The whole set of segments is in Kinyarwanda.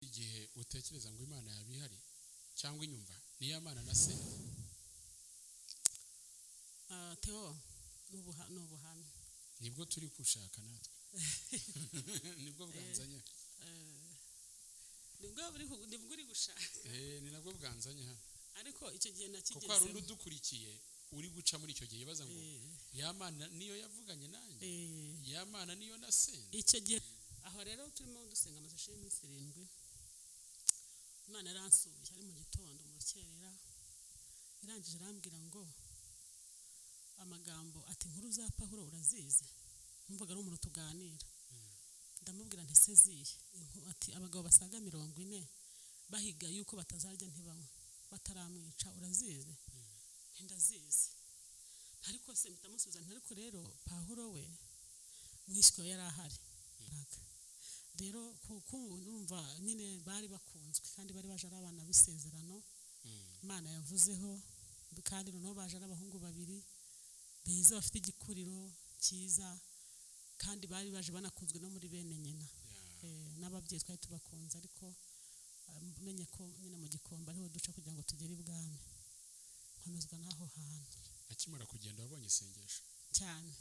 Igihe utekereza ngo Imana yaba ihari cyangwa inyumva, niyo Mana na se? Ah, Theo, ni ubuhamya. Nibwo turi gushaka natwe, nibwo bwanzanye. Nibwo uri gushaka? Eh, ni nabwo bwanzanye hano. Ariko icyo gihe Kuko hari undi nakigezemo. udukurikiye uri guca muri icyo gihe, yibaza ngo ya Mana niyo yavuganye nanjye? Ya Mana niyo nasenze? Icyo gihe aho rero turimo dusenga amasengesho y'iminsi 7, Imana yaransuye ari mu gitondo, mu rukerera. Irangije irambwira ngo amagambo ati: "Inkuru za Pawulo urazizi?" Numvaga ari umuntu tuganira. Ndamubwira nti: "Se zihe?" Ati: "Abagabo basaga 40 bahiga yuko batazarya ntibanywe bataramwica, urazizi?" Nti: "Ndazizi." Ariko se mpita musubiza nti: "Ariko rero Pawulo we mwishywa yari ahari." Rero kuko numva nyine bari bakunzwe kandi bari baje ari abana b'isezerano Imana yavuzeho, kandi noneho baje ari abahungu babiri beza bafite igikuriro cyiza, kandi bari baje banakunzwe no muri bene nyina. N'ababyeyi twari tubakunze, ariko menye ko nyine mu gikombe ariho duca kugira ngo tugere ibwami. Nkomezwa n'aho hantu. Akimara kugenda wabonye isengesho? Cyane,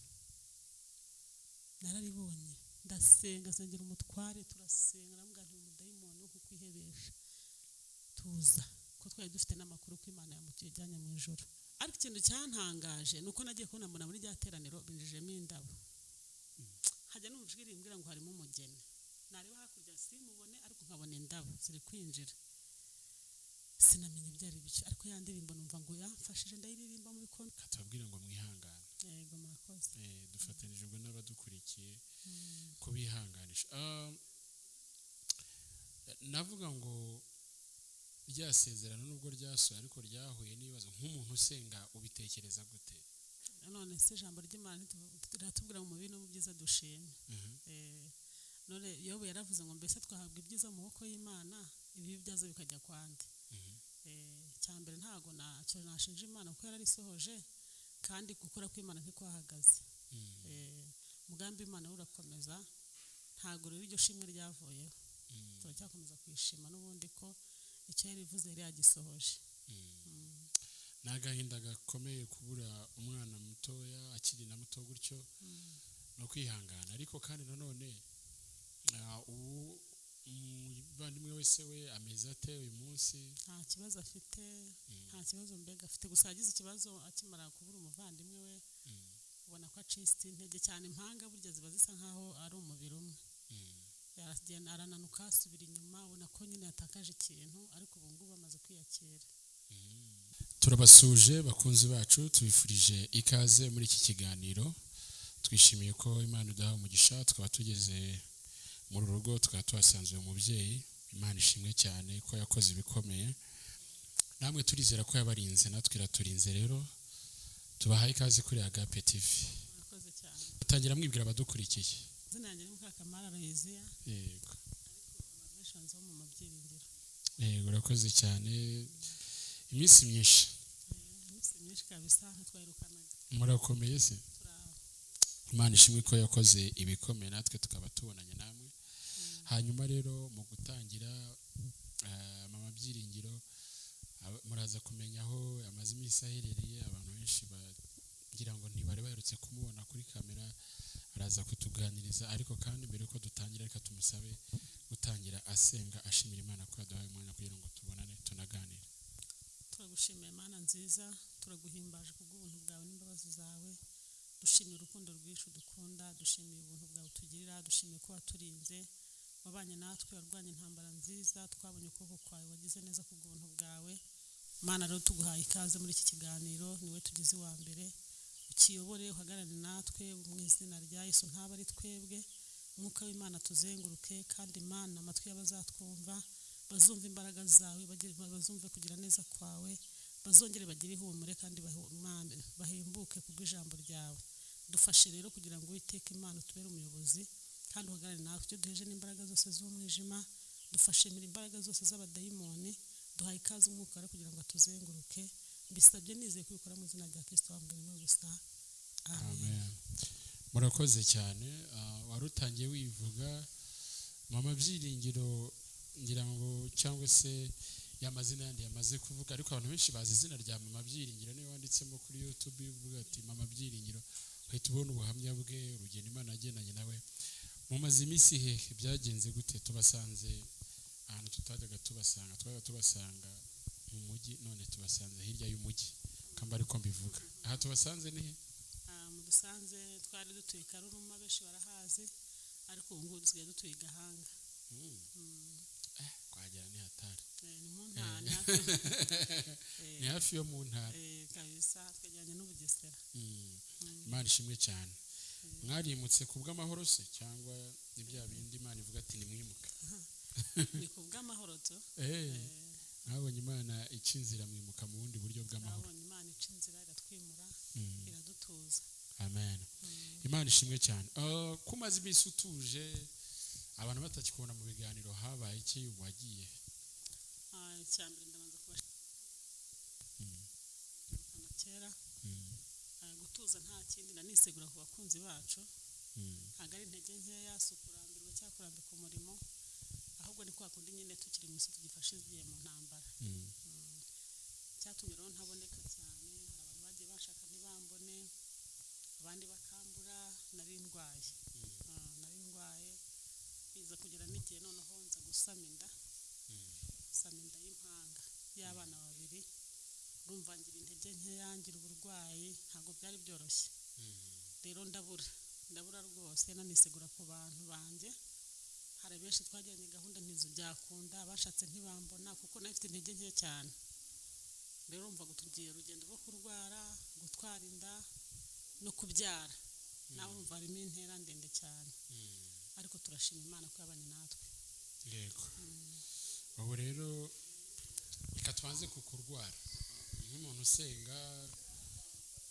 nararibonye. Ndasenga, nsengera umutware, turasenga. Ndamubwira nti: "Umudayimoni wo kukwihebesha, tuza," ko twari dufite n'amakuru ko Imana yamujyanye mu ijoro. Ariko ikintu cyantangaje ni uko nagiye kubona mbona muri rya teraniro binjijemo indabo, hajya numva ijwi rimbwira ngo harimo umugeni. Nareba hakurya simubone, ariko nkabona indabo ziri kwinjira. Sinamenya ibyo ari byo, ariko ya ndirimbo numva ngo yamfashije, ndayiririmba mu bikombe. Katubabwire ngo mwihangane. Yego, murakoze. Dufatanije ubwo n'abadukurikiye kubihanganisha. Navuga ngo rya sezerano nubwo ryasohoye ariko ryahuye n'ibibazo, nk'umuntu usenga ubitekereza gute? None se ijambo ry'Imana riratubwira mu bibi no mu byiza dushime. None Yobu yaravuze ngo: "Mbese twahabwa ibyiza mu maboko y'Imana, ibibi byazo bikajya kwande?" Icya mbere, ntabwo ntacyo nashinja Imana kuko yararisohoje, kandi gukora kw'Imana ntikwahagaze. Umugambi w'Imana wo urakomeza. Ntabwo rero iryo shimwe ryavuyeho, turacyakomeza kuyishima n'ubundi ko icyo yari ivuze yari yagisohoje. Ni agahinda gakomeye kubura umwana mutoya, akiri na muto gutyo, no kwihangana. Ariko kandi nanone ubu umuvandimwe wese we ameze ate uyu munsi? Nta kibazo afite, nta kibazo mbega afite. Gusa yagize ikibazo akimara kubura umuvandimwe we, ubona ko acitse intege cyane. Impanga burya ziba zisa nkaho ari umubiri umwe. Aragenda arananuka, asubira inyuma, ubona ko nyine yatakaje ikintu, ariko ubu ngubu amaze kwiyakira. Turabasuje bakunzi bacu, tubifurije ikaze muri iki kiganiro. Twishimiye ko Imana iduha umugisha tukaba tugeze muri uru rugo, tukaba tuhasanze uyu mubyeyi. Imana ishimwe cyane ko yakoze ibikomeye. Namwe turizera ko yabarinze, natwe iraturinze. Rero tubahaye ikaze kuri Agape TV. Murakoze cyane. Tangira mwibwira abadukurikiye. Izina yanjye ni Mukakamara Aloysia. Yego. Abantu benshi banziho mu mabyiringiro. Yego, urakoze cyane, iminsi myinshi. Iminsi myinshi kabisa, ntitwaherukanaga. Murakomeye se? Turaho. Imana ishimwe ko yakoze ibikomeye, natwe tukaba tubonanye namwe. Hanyuma rero mu gutangira, mama Byiringiro, muraza kumenya aho amaze iminsi aherereye. Abantu benshi bagira ngo ntibari baherutse kumubona kuri kamera. Araza kutuganiriza, ariko kandi mbere yuko dutangira reka tumusabe gutangira asenga, ashimira Imana ko yaduhaye umwanya kugira ngo tubonane tunaganire. Turagushimiye Mana nziza, turaguhimbaje kubw'ubuntu bwawe n'imbabazi zawe. Dushimiye urukundo rwinshi udukunda, dushimiye ubuntu bwawe utugirira, dushimiye ko waturinze, wabanye natwe, warwanye intambara nziza, twabonye ukuboko kwawe, wagize neza kubw'ubuntu bwawe. Mana rero, tuguhaye ikaze muri iki kiganiro, niwe tugize uwa mbere. Ukiyobore, uhagarare natwe mu izina rya Yesu, ntaba ari twebwe. Umwuka w'Imana tuzenguruke, kandi Imana, amatwi y'abazatwumva bazumva imbaraga zawe, bazumve kugira neza kwawe, bazongere bagire ihumure kandi Imana, bahembuke kubw'ijambo ryawe. Dufashe rero kugira ngo Uwiteka Imana utubere umuyobozi kandi uhagarare natwe. Icyo duheje n'imbaraga zose z'umwijima, dufashe imbaraga zose z'abadayimoni. Duhaye ikaze umwuka wera kugira ngo atuzenguruke. Mbisabye nizeye kubikora mu izina rya Kristo wambere rimwe gusa, amen. Amen. Murakoze cyane. Wari utangiye wivuga, mama Byiringiro. Ngira ngo cyangwa se y'amazina yandi yamaze kuvuga, ariko abantu benshi bazi izina rya Mama Byiringiro. Niyo wanditsemo kuri YouTube uvuga ati Mama Byiringiro, uhita ubona ubuhamya bwe, urugendo Imana yagendanye nawe. Mumaze iminsi hehe? Byagenze gute? Tubasanze ahantu tutajyaga tubasanga, twajyaga tubasanga mu mujyi, none tubasanze hirya y'umujyi, kamba ariko mbivuga. Aha tubasanze ni he? Mu dusanze twari dutuye Karuruma, benshi barahazi, ariko ubu ngubu dusigaye dutuye Gahanga. Kwagera ni hatari. Ni mu ntara, ni hafi yo mu ntara. Kabisa, twegeranye n'Ubugesera. Imana ishimwe cyane. Mwarimutse ku bw'amahoro se, cyangwa ni bya bindi Imana ivuga ati nimwimuke? Ni ku bw'amahoro tu. Mwabonye Imana ica inzira mwimuka mu bundi buryo bw'amahoro. Twabonye Imana ica inzira, iratwimura, iradutuza. Amen, Imana ishimwe cyane. Ko umaze iminsi utuje, abantu batakikubona mu biganiro, habaye iki? Wagiye? Icya mbere ndabanza kubashimira kera. Gutuza nta kindi, nanisegura ku bakunzi bacu. Ntabwo ari intege nkeya, si ukurambirwa cyangwa kurambika umurimo, ahubwo ni kwa kundi nyine tukiri mu isi tugifashe igihe mu ntambara. Cyatumye rero ntaboneka cyane, hari abantu bagiye bashaka ntibambone, abandi bakambura. Nari ndwaye, nari ndwaye, biza kugera n'igihe noneho nza gusama inda, nsama inda y'impanga y'abana babiri. Urumva ngira intege nkeya, ngira uburwayi, ntabwo byari byoroshye. Rero ndabura, ndabura rwose, nanisegura ku bantu banjye. Hari benshi twagiranye gahunda ntibyakunda, abashatse ntibambona kuko nari mfite intege nke cyane. Rero urumva ngo tugiye urugendo rwo kurwara, gutwara inda no kubyara, nawe urumva harimo intera ndende cyane, ariko turashima Imana ko yabanye natwe. Yego. Ubu rero reka tubanze ku kurwara. Nk'umuntu usenga,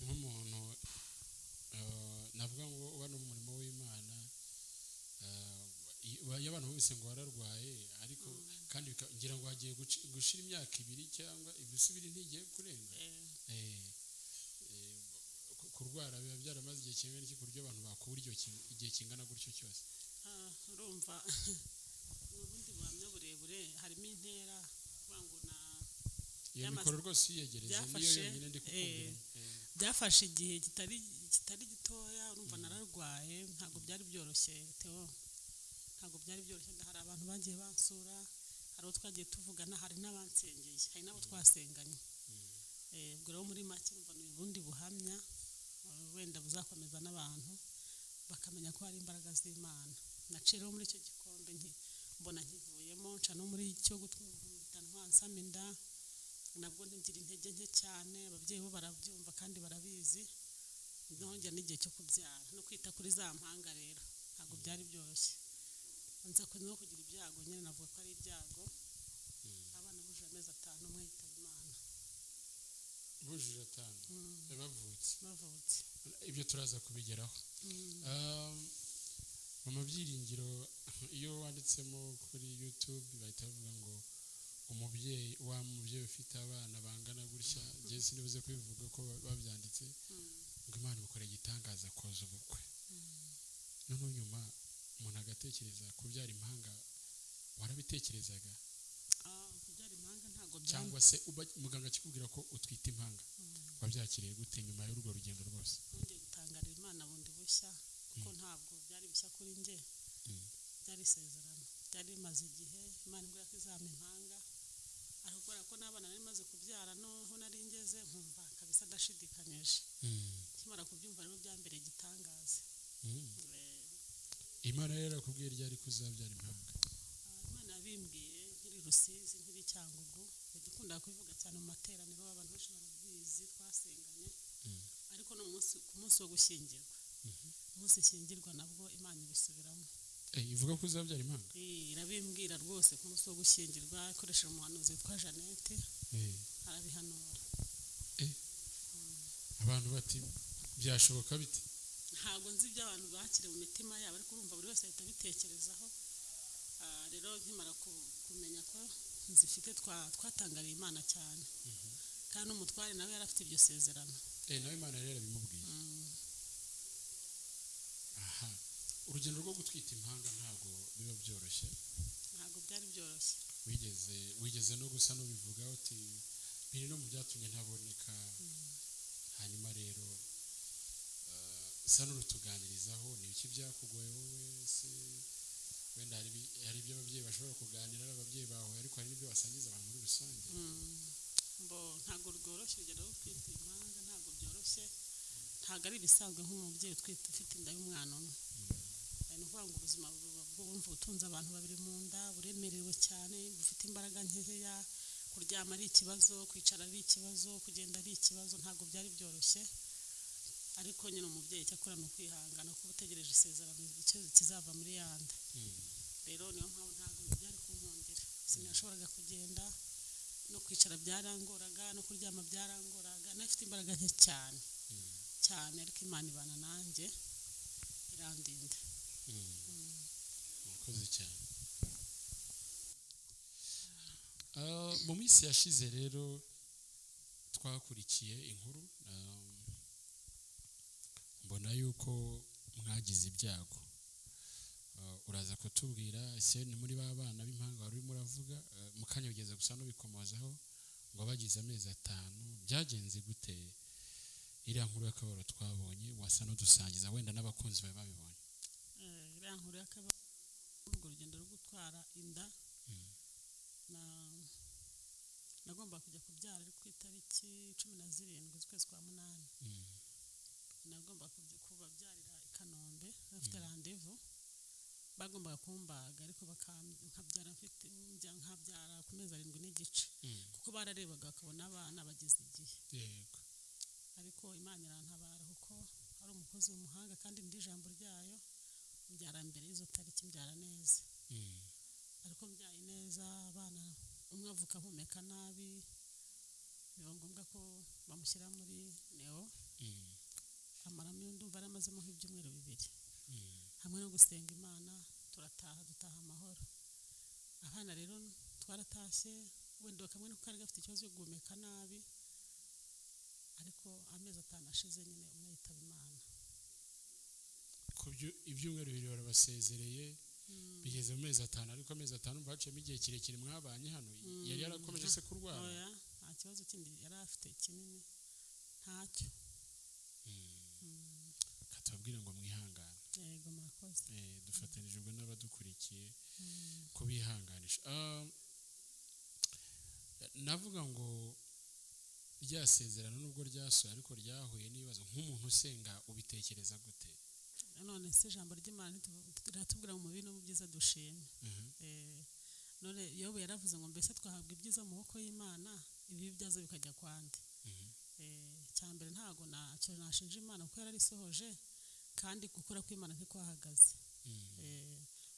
nk'umuntu navuga ngo uba no mu murimo w'Imana, iyo abantu bumvise ngo wararwaye, ariko kandi ngira ngo hagiye gushira imyaka 2 cyangwa ibisubiri ntigiye kurenga. Kurwara biba byaramaze igihe kingana iki ku buryo abantu bakubura igihe kingana gutyo cyose? Urumva ni ubundi buhamya burebure, harimo intera kuvuga ngo na iyo mikoro rwose uyiyegereze niyo yonyine ndi kukubwira. Byafashe igihe kitari gitoya. Urumva nararwaye, ntabwo byari byoroshye Theo, ntabwo byari byoroshye. Hari abantu bagiye bansura, hari abo twagiye tuvugana, hari n'abansengeye, hari n'abo twasenganye. Ubwo rero muri make urumva ni ubundi buhamya wenda buzakomeza n'abantu bakamenya ko hari imbaraga z'Imana. Naciye rero muri icyo gikombe mbona nkivuyemo, nca no muri icyo gutwita nsama inda, nabwo ntigira intege nke cyane, ababyeyi bo barabyumva kandi barabizi. Nongera n'igihe cyo kubyara no kwita kuri za mpanga, rero ntabwo byari byoroshye. Nza no kugira ibyago nyine, navuga ko ari ibyago. Abana bujuje amezi 5 umwe yitaba Imana. Bujuje 5 bavutse? Bavutse. Ibyo turaza kubigeraho. Mama Byiringiro, iyo wanditsemo kuri YouTube bahita bavuga ngo umubyeyi wa mubyeyi ufite abana bangana gutya, njye sinibuze kubivuga ko babyanditse, ngo Imana ikora igitangaza koza ubukwe. Noneho nyuma umuntu agatekereza kubyara impanga, warabitekerezaga? Kubyara impanga ntabwo cyangwa se muganga akikubwira ko utwite impanga, wabyakiriye gute nyuma y'urwo rugendo rwose? Nongeye gutangarira Imana bundi bushya, kuko ntabwo byari bishya kuri njye, byari isezerano byari bimaze igihe Imana imbwira ko izampa impanga, ariko kubera ko n'abana nari maze kubyara noneho nari ngeze nkumva kabisa ndashidikanyije. Nkimara kubyumva rero byambereye igitangaza. Imana rero yakubwiye ryari ko uzabyara impanga? Imana yabimbwiye nkiri Rusizi, nkiri Cyangugu, yagikunda kubivuga cyane mu materaniro, abantu benshi barabizi, twasenganye. Ariko no ku munsi wo gushyingirwa, umunsi nshyingirwa nabwo Imana ibisubiramo. Ivuga ko uzabyara impanga? Irabimbwira rwose ku munsi wo gushyingirwa, ikoresheje umuhanuzi witwa Jeannette, arabihanura. Abantu bati byashoboka bite? Ntabwo nzi ibyo abantu bakiriye mu mitima yabo, ariko urumva buri wese ahita abitekerezaho. Rero nkimara kumenya ko nzifite, twatangariye Imana cyane, kandi n'umutware nawe yari afite iryo sezerano. Nawe Imana rero yarabimubwiye. Aha, urugendo rwo gutwita impanga ntabwo biba byoroshye. Ntabwo byari byoroshye. Wigeze no gusa n'ubivuga uti biri no mu byatumye ntaboneka. Hanyuma rero sa n'urutuganirizaho, ni ibiki byakugoye wowe se? Wenda hari ibyo ababyeyi bashobora kuganira ari ababyeyi bawe, ariko hari n'ibyo wasangiza abantu muri rusange. Mbo ntabwo rworoshye urugendo rwo gutwita impanga, ntabwo byoroshye, ntabwo ari ibisanzwe nk'umubyeyi utwite ufite inda y'umwana umwe. Ni ukuvuga ngo ubuzima bwumva utunze abantu babiri mu nda buremerewe cyane, bufite imbaraga nkeya, kuryama ari ikibazo, kwicara ari ikibazo, kugenda ari ikibazo, ntabwo byari byoroshye. Ariko nyine umubyeyi icyo akora ni ukwihangana, kuba utegereje isezerano icyo kizava muri ya nda. Rero niyo mpamvu ntabwo byari kunkundira, sinashoboraga kugenda, no kwicara byarangoraga, no kuryama byarangoraga, nafite imbaraga nke cyane cyane, ariko Imana ibana nanjye irandinda. Murakoze cyane. Mu minsi yashize rero twakurikiye inkuru, mbona yuko mwagize ibyago. Uraza kutubwira ese ni muri ba bana b'impanga wari urimo uravuga, mu kanya ugeze gusa n'ubikomozaho ngo bagize amezi 5, byagenze gute? Iriya nkuru y'akababaro twabonye wasa n'udusangiza wenda n'abakunzi bawe babibonye. Iriya nkuru y'akababaro, urwo rugendo rwo gutwara inda, nagomba kujya kubyara ari ku itariki 17 z'ukwezi kwa 8. Nagomba kubabyarira i Kanombe, bafite rendez-vous, bagombaga kumbaga ariko nkabyara mfite nkabyara ku mezi 7.5, kuko bararebaga bakabona abana bageze igihe. Yego. Ariko Imana irantabara kuko ari umukozi w'umuhanga kandi ndi ijambo ryayo, mbyara mbere y'izo tariki, mbyara neza. Ariko mbyaye neza, abana umwe avuka ahumeka nabi, biba ngombwa ko bamushyira muri neo, amaramo ndumva aramazemo nk'ibyumweru 2. Hamwe no gusenga Imana turataha, dutaha amahoro. Abana rero twaratashye, wenda kamwe niko kari gafite ikibazo cyo guhumeka nabi, ariko amezi 5 ashize nyine umwe yitaba Imana. Ibyumweru 2 barabasezereye, bigeze mu mezi 5, ariko amezi 5 baciyemo igihe kirekire mwabanye hano. Yari yarakomeje se kurwara? Oya, nta kibazo kindi yari afite kinini, ntacyo. Katubabwire ngo mwihangane. Yego, murakoze. Dufatanije ubwo n'abadukurikiye kubihanganisha. Navuga ngo rya sezerano nubwo ryasohoye ariko ryahuye n'ibibazo, nk'umuntu usenga ubitekereza gute? None se ijambo ry'Imana riratubwira mu bibi no mu byiza dushime. None Yobu yaravuze ngo mbese twahabwa ibyiza mu maboko y'Imana, ibibi byazo bikajya kwande. Cyambere ntago nacyo nashinja Imana kuko yararisohoje, kandi gukora kw'Imana ntikwahagaze.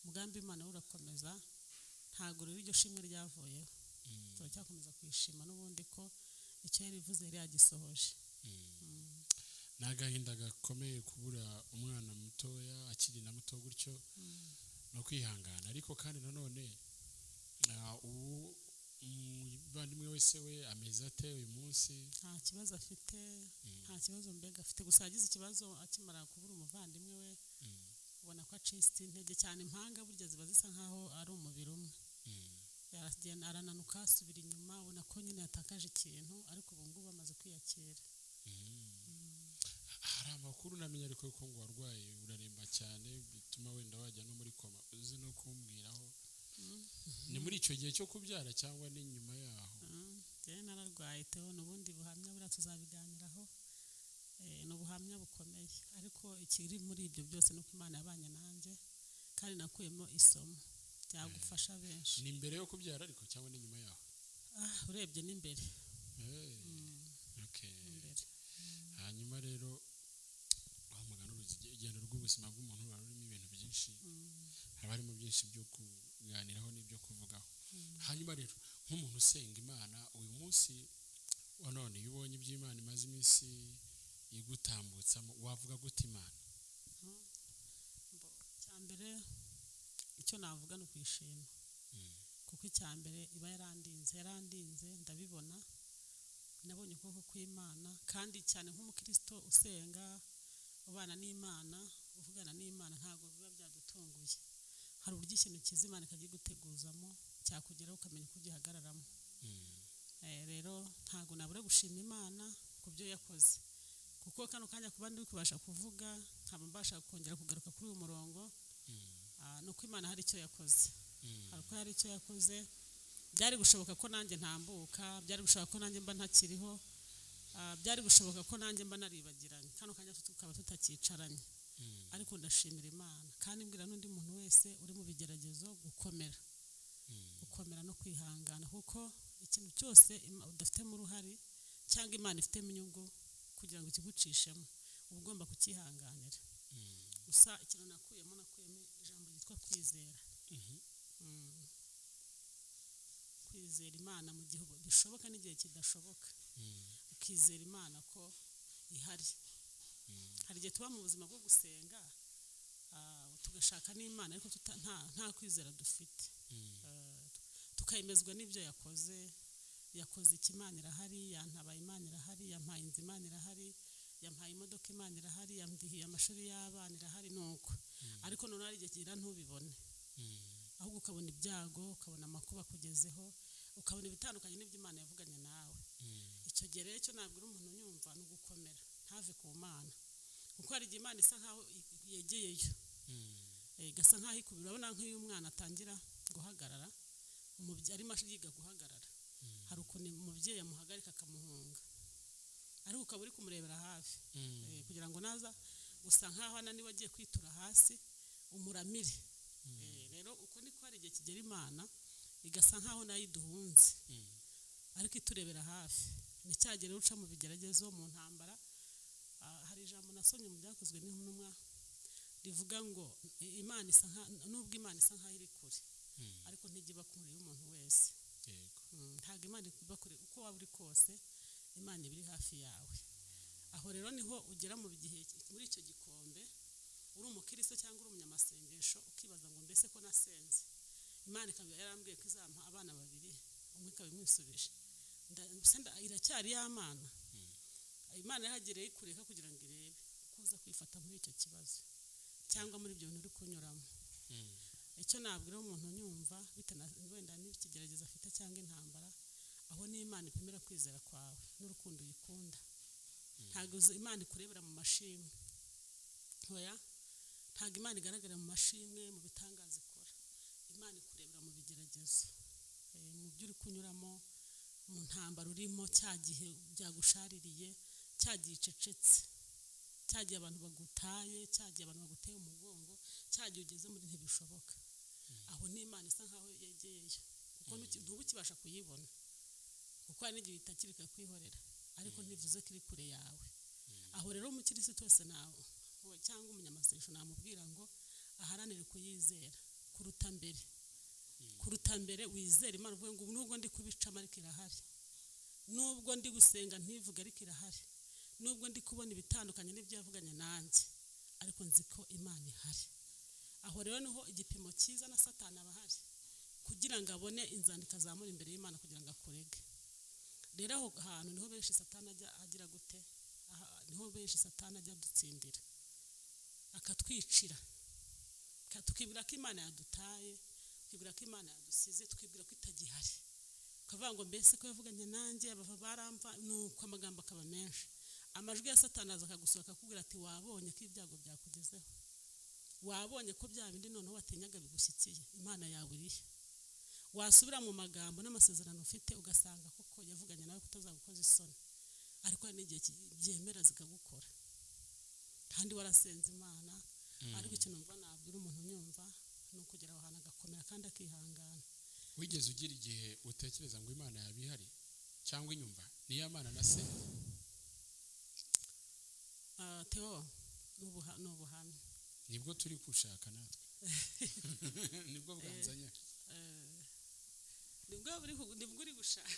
Umugambi w'Imana urakomeza, ntago rero iryo shimwe ryavuyeho. Turacyakomeza kwishima n'ubundi ko icyo yarivuze yari yagisohoje. Ni agahinda gakomeye kubura umwana mutoya akiri na muto gutyo, no kwihangana. Ariko kandi nanone ubu umuvandimwe wese we ameze ate uyu munsi? Nta kibazo afite, nta kibazo mbega afite, gusa yagize ikibazo akimara kubura umuvandimwe we, ubona ko acitse intege cyane. Impanga burya ziba zisa nkaho ari umubiri umwe. Yaragenda arananuka asubira inyuma, ubona ko nyine yatakaje ikintu, ariko ubu ngubu amaze kwiyakira. Hari amakuru namenye ariko ko ngo warwaye uraremba cyane bituma wenda wajya no muri koma, uzi no kumbwiraho. Ni muri icyo gihe cyo kubyara cyangwa ni nyuma yaho? Njyewe nararwaye teho, n'ubundi buhamya buriya tuzabiganiraho. Ni ubuhamya bukomeye, ariko ikiri muri ibyo byose nuko Imana yabanye nanjye kandi nakuyemo isomo byagufasha benshi. Ni mbere yo kubyara ariko cyangwa ni nyuma yaho? Urebye ni mbere. Okay. Hanyuma rero wamugana urugendo rw'ubuzima bw'umuntu ruba rurimo ibintu byinshi, haba harimo byinshi byo kuganiraho n'ibyo kuvugaho. Hanyuma rero nk'umuntu usenga Imana uyu munsi wa none, iyo ubonye iby'Imana imaze iminsi igutambutsamo, wavuga gute Imana? Icyambere icyo navuga ni ukwishima, kuko icyambere iba yarandinze ndabibona, nabonye ukuboko kw'Imana, kandi cyane nk'umukristo usenga ubana n'Imana, uvugana n'Imana, ntabwo biba byadutunguye. Hari uburyo ikintu cyiza Imana ikagiguteguzamo, cyakugeraho ukamenya uko ugihagararamo. Rero ntabwo nabura gushima Imana ku byo yakoze, kuko kano kanya kuba ndi kubasha kuvuga, nkaba mbasha kongera kugaruka kuri uyu murongo, ni uko Imana hari icyo yakoze. Hari uko hari icyo yakoze. Byari gushoboka ko nanjye ntambuka, byari gushoboka ko nanjye mba ntakiriho, byari gushoboka ko nanjye mba naribagiranye, kano kanya tukaba tutakicaranye. Ariko ndashimira Imana, kandi mbwira n'undi muntu wese uri mu bigeragezo gukomera, gukomera no kwihangana, kuko ikintu cyose udafitemo uruhare cyangwa Imana ifitemo inyungu kugira ngo ikigucishemo, uba ugomba kucyihanganira. Gusa ikintu nakuyemo ijambo ryitwa kwizera. Kwizera Imana mu gihe bishoboka n'igihe kidashoboka, ukizera Imana ko ihari. Hari igihe tuba mu buzima bwo gusenga, tugashaka n'Imana, ariko nta kwizera dufite. Tukemezwa n'ibyo yakoze. Yakoze iki? Imana irahari, yantabaye, Imana irahari, yampaye inzu, Imana irahari, yampaye imodoka, Imana irahari, yamdihiye amashuri y'abana, irahari. Nuko ariko noneho hari igihe kigira ntubibone, ahubwo ukabona ibyago, ukabona amakuba akugezeho, ukabona ibitandukanye n'ibyo Imana yavuganye nawe. Icyo gihe rero icyo nabwira umuntu unyumva ni ugukomera, ntave ku Mana, kuko hari igihe Imana isa nkaho yegeyeyo, igasa nkaho ikubira. Urabona nk'iyo umwana atangira guhagarara, umubyeyi arimo yiga guhagarara, hari ukuntu umubyeyi amuhagarika akamuhunga, ariko ukaba uri kumurebera hafi, kugira ngo naza gusa nkaho ananiwe agiye kwitura hasi umuramire. Rero uko niko hari igihe kigera Imana igasa nkaho nayo iduhunze, ariko iturebera hafi. Ni cya gihe uca mu bigeragezo, mu ntambara. Hari ijambo nasomye mu Byakozwe n'Intumwa rivuga ngo Imana isa nka, nubwo Imana isa nkaho iri kure, ariko ntijya iba kure y'umuntu wese. Ntabwo Imana iba kure, uko waba uri kose Imana iba iri hafi yawe. Aho rero niho ugera mu gihe muri icyo gikombe, uri umukristo cyangwa uri umunyamasengesho, ukibaza ngo mbese ko nasenze, Imana ikaba yarambwiye ko izampa abana babiri, umwe ikaba imwisubije, iracyari ya Mana? Imana yahagereye ikureka kugira ngo irebe uko uza kwifata muri icyo kibazo cyangwa muri ibyo bintu uri kunyuramo. Icyo nabwira umuntu unyumva, wenda n'ikigeragezo afite cyangwa intambara, aho ni Imana ipimira kwizera kwawe n'urukundo uyikunda. Ntabwo Imana ikurebera mu mashimwe, oya, ntabwo Imana igaragara mu mashimwe, mu bitangaza ikora. Imana ikurebera mu bigeragezo, mu byo uri kunyuramo, mu ntambara urimo, cya gihe byagushaririye, cya gihe icecetse, cya gihe abantu bagutaye, cya gihe abantu baguteye umugongo, cya gihe ugeze muri ntibishoboka. Aho ni Imana isa nkaho yegeyeyo, kuko ntuba ukibasha kuyibona, kuko hari n'igihe itakiri ikakwihorera, ariko ntivuze ko iri kure yawe. Aho rero umukirisitu wese nawe cyangwa umunyamasengesho namubwira ngo aharanire kuyizera kuruta mbere. Kuruta mbere wizere Imana, uvuge ngo nubwo ndi kubicamo ariko irahari, nubwo ndi gusenga ntivuge ariko irahari, nubwo ndi kubona ibitandukanye n'ibyo yavuganye nanjye, ariko nzi ko Imana ihari. Aho rero niho igipimo cyiza na Satani aba ahari, kugira ngo abone inzandiko azamura imbere y'Imana kugira ngo akurege. Rero aho hantu niho benshi Satani ajya agira gute, niho benshi Satani ajya adutsindira, akatwicira, tukibwira ko Imana yadutaye, tukibwira ko Imana yadusize, tukibwira ko itagihari, ukavuga ngo mbese ko yavuganye nanjye bava baramva, nuko amagambo akaba menshi. Amajwi ya Satani aza akagusura akakubwira ati wabonye ko ibyago byakugezeho, wabonye ko bya bindi noneho watinyaga bigushyikiye, Imana yawe irihe? Wasubira mu magambo n'amasezerano ufite ugasanga koko yavuganye nawe kutazagukoza isoni, ariko hari n'igihe byemera zikagukora kandi warasenze Imana. Ariko ikintu mva nabwira umuntu unyumva ni ukugera aho hantu agakomera kandi akihangana. Wigeze ugira igihe utekereza ngo Imana yaba ihari cyangwa inyumva? Niyo Mana nasenze? Theo, ni ubuhamya nibwo turi gushaka natwe, nibwo bwanzanye, nibwo uri gushaka,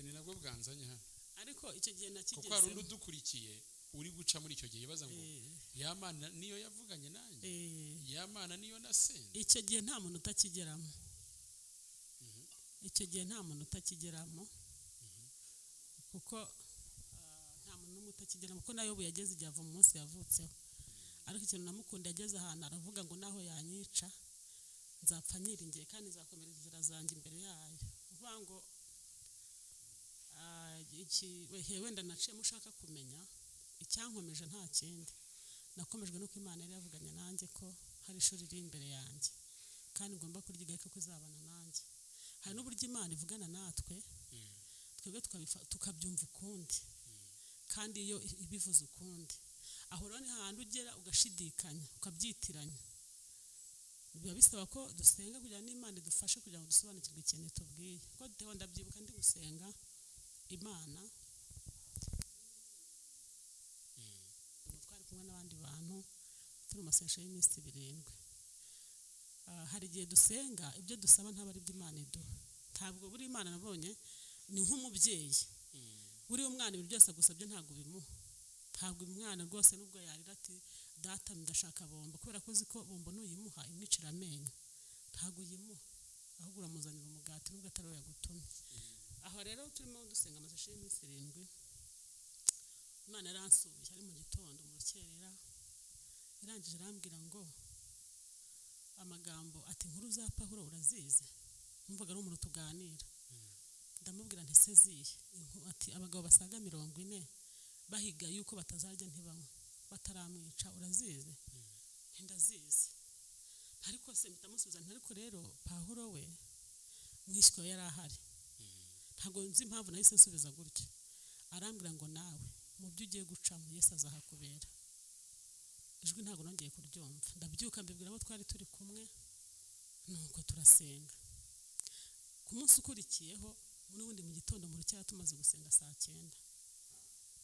ni nabwo bwanzanye hano. Ariko icyo gihe nakigezemo, kuko hari undi udukurikiye uri guca muri icyo gihe yibaza ngo ya Mana niyo yavuganye nanjye, ya Mana niyo nasenze. Icyo gihe nta muntu utakigeramo, icyo gihe nta muntu utakigeramo, kuko nta muntu n'umwe utakigeramo, kuko nayo ubu yageze igihe ava mu munsi yavutseho. Ariko ikintu namukunda, yageze ahantu aravuga ngo naho yanyica Nzapfa nyiringiye kandi nzakomereza inzira zanjye imbere yayo. Uvuga ngo iki wenda naciyemo ushaka kumenya icyankomeje, nta kindi, nakomejwe nuko Imana yari yavuganye nanjye ko hari ishuri riri imbere yanjye kandi ngomba kuryiga, ariko ko izabana nanjye. Hari n'uburyo Imana ivugana natwe, twebwe tukabyumva ukundi, kandi iyo ibivuze ukundi. Aho rero ni hahandi ugera ugashidikanya, ukabyitiranya. Biba bisaba ko dusenga kugira ngo n'Imana idufashe kugira ngo dusobanukirwe ikintu itubwiye. Kuko Theo, ndabyibuka ndi gusenga Imana, twari kumwe n'abandi bantu, turi mu masengesho y'iminsi 7. Hari igihe dusenga, ibyo dusaba ntabwo ari ibyo Imana iduha. Ntabwo buri Imana nabonye ni nk'umubyeyi. Buriya umwana ibintu byose agusabye ntabwo ubimuha. Ntabwo umwana rwose nubwo yarira ati data ndashaka bombo, kubera ko uzi ko bombo nuyimuha imwicira amenyo, ntabwo uyimuha, ahubwo uramuzanira umugati nubwo atari we yagutumye. Aho rero turimo dusenga amasengesho y'iminsi 7, Imana yaransuye ari mu gitondo mu rukerera, irangije irambwira ngo amagambo ati inkuru za Pawulo urazizi? Numvaga ari umuntu tuganira. Ndamubwira nti se zihe? Ati abagabo basaga 40 bahiga yuko batazarya ntibanywe bataramwica, urazizi? Ndazizi. Ariko se mpita musubiza nti ariko rero Pawulo we mwishywa yari ahari. Ntabwo nzi impamvu nahise nsubiza gutya. Arambwira ngo nawe mu byo ugiye gucamo Yesu azahakubera. Ijwi ntabwo nongeye kuryumva. Ndabyuka mbibwira abo twari turi kumwe, nuko turasenga. Ku munsi ukurikiyeho n'ubundi mu gitondo mu rukerera tumaze gusenga saa 9,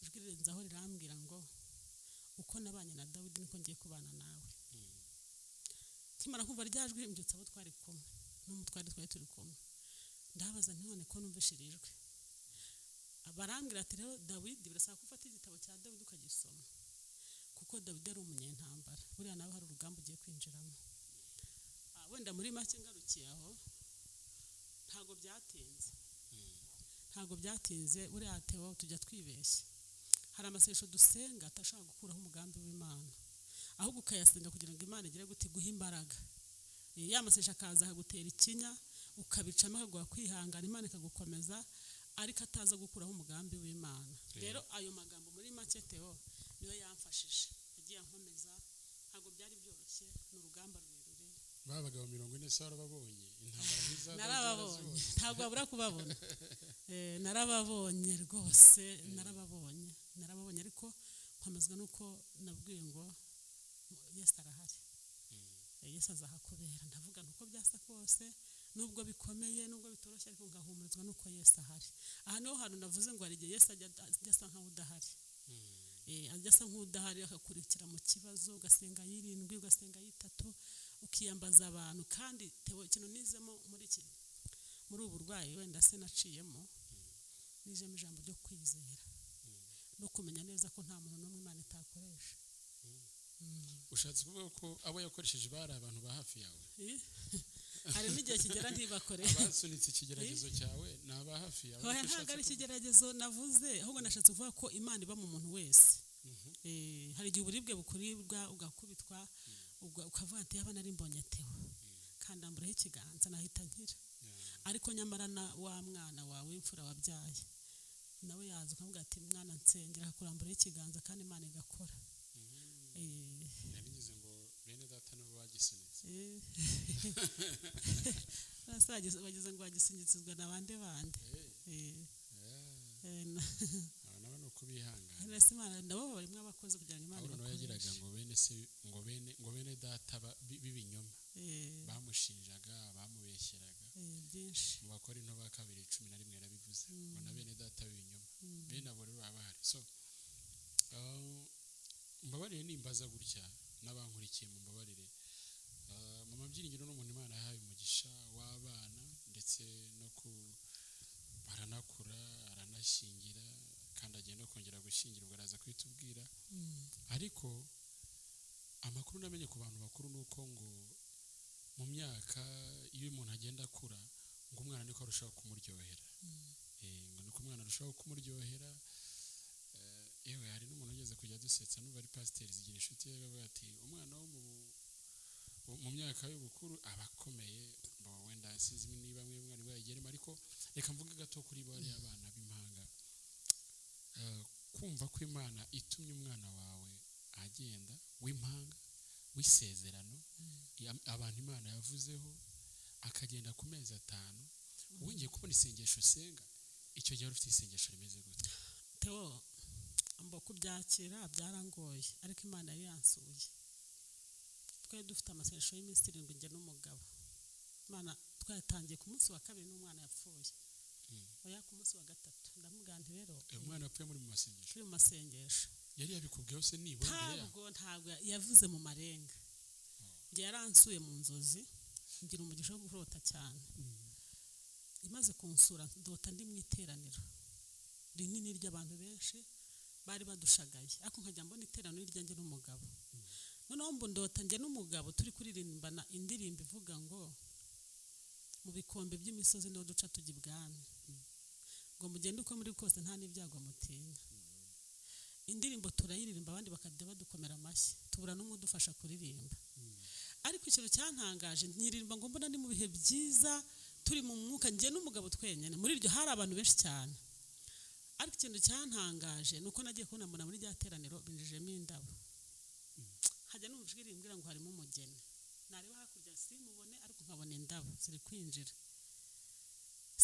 ijwi rirenzaho rirambwira ngo uko nabanye na Dawidi niko ngiye kubana nawe. Nkimara kumva rya jwi mbyutsa abo twari kumwe n'umutwari twari turi kumwe, ndabaza nti none ko numvise iri jwi? Barambwira ati rero Dawidi birasaba ko ufata igitabo cya Dawidi ukagisoma, kuko Dawidi ari umunyentambara, buriya nawe hari urugamba ugiye kwinjiramo. Wenda muri make ngarukiye aho, ntabwo byatinze. Ntabwo byatinze, buriya Theo tujya twibeshya. Hari amasengesho dusenga atashobora gukuraho umugambi w'Imana, ahubwo ukayasenga kugira ngo Imana igire gute, iguhe imbaraga. Ya masengesho akaza akagutera ikinya, ukabicamo akaguha kwihangana, Imana ikagukomeza, ariko ataza gukuraho umugambi w'Imana. Rero ayo magambo muri make Theo niyo yamfashije, yagiye ankomeza. Ntabwo byari byoroshye, ni urugamba rurerure. Ba bagabo 40 se warababonye? Intambara nk'iza Narababonye, ntabwo wabura kubabona. Narababonye rwose, narababonye, ariko nkomezwa nuko nabwiye ngo Yesu arahari. Yesu azahakubera. Ndavuga nti uko byasa kose, nubwo bikomeye, nubwo bitoroshye, ariko ngahumurizwa nuko Yesu ahari. Aha niho hantu navuze ngo hari igihe Yesu ajya asa nkaho udahari. Ajya asa nk'udahari akakurikira mu kibazo, ugasenga 7, ugasenga 3, ukiyambaza abantu. Kandi Theo, ikintu nizemo muri ubu burwayi wenda se naciyemo, nizemo ijambo ryo kwizera no kumenya neza ko nta muntu n'umwe Imana itakoresha. Ushatse kuvuga ko abo yakoresheje bari abantu ba hafi yawe? Hari n'igihe kigera ntibakore. Abasunitse ikigeragezo cyawe ni aba hafi yawe? Oya, ntabwo ari ikigeragezo navuze, ahubwo nashatse kuvuga ko Imana iba mu muntu wese. Hari igihe uburibwe bukuribwa, ugakubitwa, ukavuga ati yaba nari mbonye Theo kandamburaho ikiganza nahita nkira. Ariko nyamara na wa mwana wawe w'imfura wabyaye nawe yaza ukavuga ati mwana nsengera, akakuramburaho ikiganza kandi Imana igakora. Nari ngize ngo bene data nabo bagisunitse. Bagize ngo bagisingizwa na bande bande. Aba nabo ni ukubihangana. Ese Imana nabo barimo abakozi kugira ngo Imana Pawulo nawe yagiraga ibakoreshe. ngo bene se, ngo bene data b'ibinyoma bamushinjaga, bamubeshyeraga. Byinshi. Mu Bakorinto ba kabiri 11 yarabivuze ngo na bene data b'ibinyoma, bene abo rero baba bahari. So mbabarire nimbaza gutya, n'abankurikiye mumbabarire. Mama Byiringiro ni umuntu Imana yahaye umugisha w'abana, ndetse no ku baranakura, aranashyingira, kandi agiye no kongera gushyingirwa, araza kubitubwira. Ariko amakuru namenye ku bantu bakuru ni uko ngo mu myaka iyo umuntu agenda akura, ngo umwana niko arushaho kumuryohera. Ngo niko umwana arushaho kumuryohera. Yewe hari n'umuntu ugeze kujya dusetsa, n'ubu ari pasiteri zigira inshuti ye, akavuga ati umwana wo mu Mu myaka y'ubukuru abakomeye bo wenda sinzi niba mwe mwari bayigeremo, ariko reka mvuge gato kuri bariya abana b'impanga. Kumva ko Imana itumye umwana wawe agenda w'impanga w'isezerano, abantu Imana yavuzeho, akagenda ku mezi 5, wongeye kubona isengesho usenga, icyo gihe wari ufite isengesho rimeze gute? Theo, mbo kubyakira byarangoye, ariko Imana yari yansuye. Twari dufite amasengesho y'iminsi 7 njye n'umugabo. Imana twayatangiye ku munsi wa 2 n'umwana yapfuye. Oya, ku munsi wa 3 ndamubwira nti rero Umwana yapfuye muri mu masengesho. Turi mu masengesho. Yari yabikubwiyeho se nibura mbere yaho? Ntabwo yavuze mu marenga. Njye yaransuye mu nzozi, ngira umugisha wo kurota cyane. Imaze kunsura ndota ndi mu iteraniro rinini ry'abantu benshi bari badushagaye, ariko nkajya mbona iteraniro ryanjye n'umugabo. Noneho mbu ndota njye n'umugabo turi kuririmbana indirimbo ivuga ngo mu bikombe by'imisozi niho duca tujya ibwami, ngo mugende uko muri kose nta n'ibyago mutinya. Indirimbo turayiririmba, abandi bakajya badukomera amashyi, tubura n'umwe udufasha kuririmba. Ariko ikintu cyantangaje, nkiririmba ngo mbona ni mu bihe byiza, turi mu mwuka njye n'umugabo twenyine. Muri iryo hari abantu benshi cyane, ariko ikintu cyantangaje ni uko nagiye kubona mbona muri rya teraniro binjijemo indabo, hajya numva ijwi rimbwira ngo harimo umugeni. Nareba hakurya simubone, ariko nkabona indabo ziri kwinjira,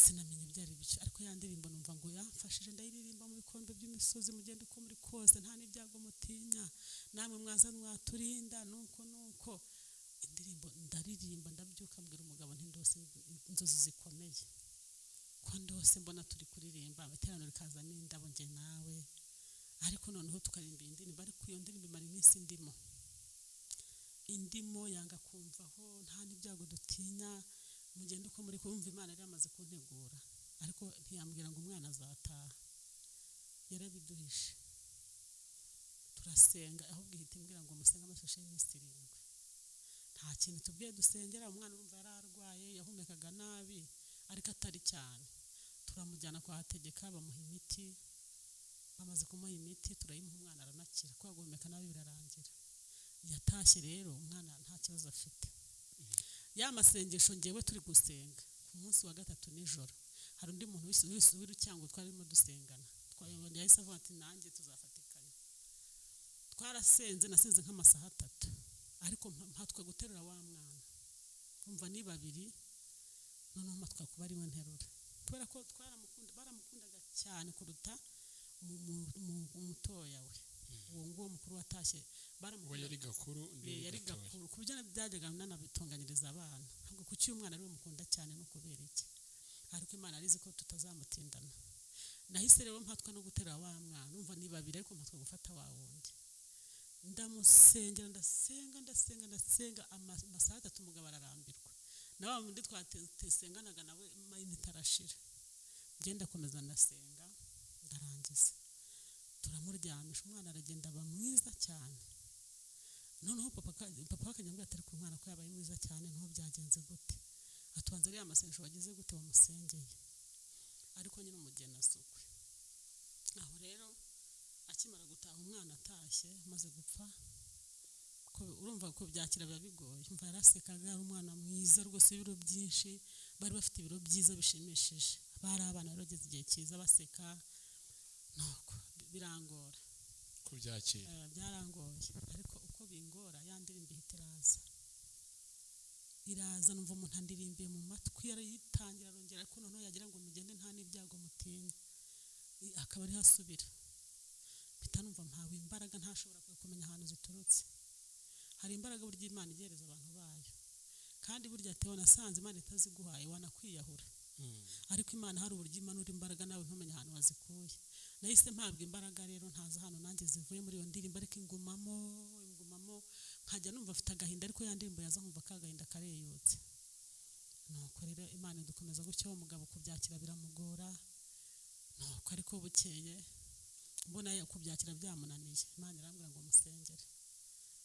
sinamenya ibyo ari byo. Ariko ya ndirimbo numva ngo yamfashije, ndayiririmba mu bikombe by'imisozi, mugende uko muri kose nta n'ibyago mutinya, namwe mwaza mwaturinda, nuko nuko indirimbo ndaririmba, ndabyuka mbwira umugabo nti ndose inzozi zikomeye, ko ndose mbona turi kuririmba amateraniro rikazamo indabo njye nawe, ariko noneho tukaririmba iyi ndirimbo. Ariko iyo ndirimbo imara iminsi indimo yanga kumvaho, nta n'ibyago dutinya, mugende uko muri kumva. Imana yari yamaze kuntegura, ariko ntiyambwira ngo umwana azataha, yarabiduhishe. Turasenga, ahubwo ihita imbwira ngo musenge amashashi y'iminsi 7. Nta kintu tubwiye dusengera, umwana urumva yari arwaye, yahumekaga nabi ariko atari cyane. Turamujyana kwa Hategeka, bamuha imiti, bamaze kumuha imiti turayimuha, umwana aranakira, kwa guhumeka nabi birarangira. Yatashye rero umwana nta kibazo afite. Ya masengesho ngewe turi gusenga ku munsi wa 3 nijoro, hari undi muntu w'urucyango twarimo dusengana, yahise avuga ati nanjye tuzafatikanya. Twarasenze, nasenze nk'amasaha 3, ariko mpatwa guterura wa mwana, umva ni 2, noneho mpatwa kuba ari we nterura, kubera ko baramukundaga cyane kuruta umutoya we. Uwo nguwo mukuru watashye baramukunda, yari gakuru, yari gakuru, ku buryo byajyaga nanabitunganyiriza abana, ntabwo kuki uyu mwana ari we mukunda cyane no kubera iki, ariko Imana arizi ko tutazamutindana. Nahise rero mpatwa no guterura wa mwana, umva ni 2, ariko mpatwa gufata wa wundi. Ndamusengera, ndasenga ndasenga ndasenga amasaha 3, umugabo ararambirwa, na wa wundi twatesenganaga nawe mayinite arashira. Ngenda komeza ndasenga, ndarangiza, turamuryamisha, umwana aragenda aba mwiza cyane. Noneho papa akanyambwira ati ariko umwana ko yabaye mwiza cyane, ntuho byagenze gute? Atubanza ariya masengesho wagize gute wamusengeye? Ariko nyine umugeni asukwe. Aho rero akimara gutaha umwana atashye amaze gupfa, urumva ko byakira biba bigoye. Umva yarasekaga, ari umwana mwiza rwose w'ibiro byinshi, bari bafite ibiro byiza bishimishije, bari abana bari bageze igihe cyiza baseka, nuko birangora kubyakira, byarangoye. Ariko uko bingora ya ndirimbo ihita iraza, numva umuntu andirimbiye mu matwi, arayitangira arongera, ariko noneho yagira ngo mugende nta n'ibyago mutinya, akaba ariho asubira. Mpita numva mpawe imbaraga ntashobora kumenya ahantu ziturutse. Hari imbaraga burya Imana igereza abantu bayo, kandi burya Theo nasanze Imana itaziguhaye wanakwiyahura. Ariko Imana hari uburyo imanura imbaraga nawe ntumenye ahantu wazikuye. Nahise mpabwa imbaraga rero ntazi ahantu nanjye zivuye muri iyo ndirimbo, ariko ingumamo nkajya numva afite agahinda, ariko ya ndirimbo yaza nkumva ka gahinda kareyutse. Nuko rero Imana idukomeza gutyo, umugabo kubyakira biramugora, nuko ariko bukeye mbona kubyakira byamunaniye, Imana irambwira ngo musengere,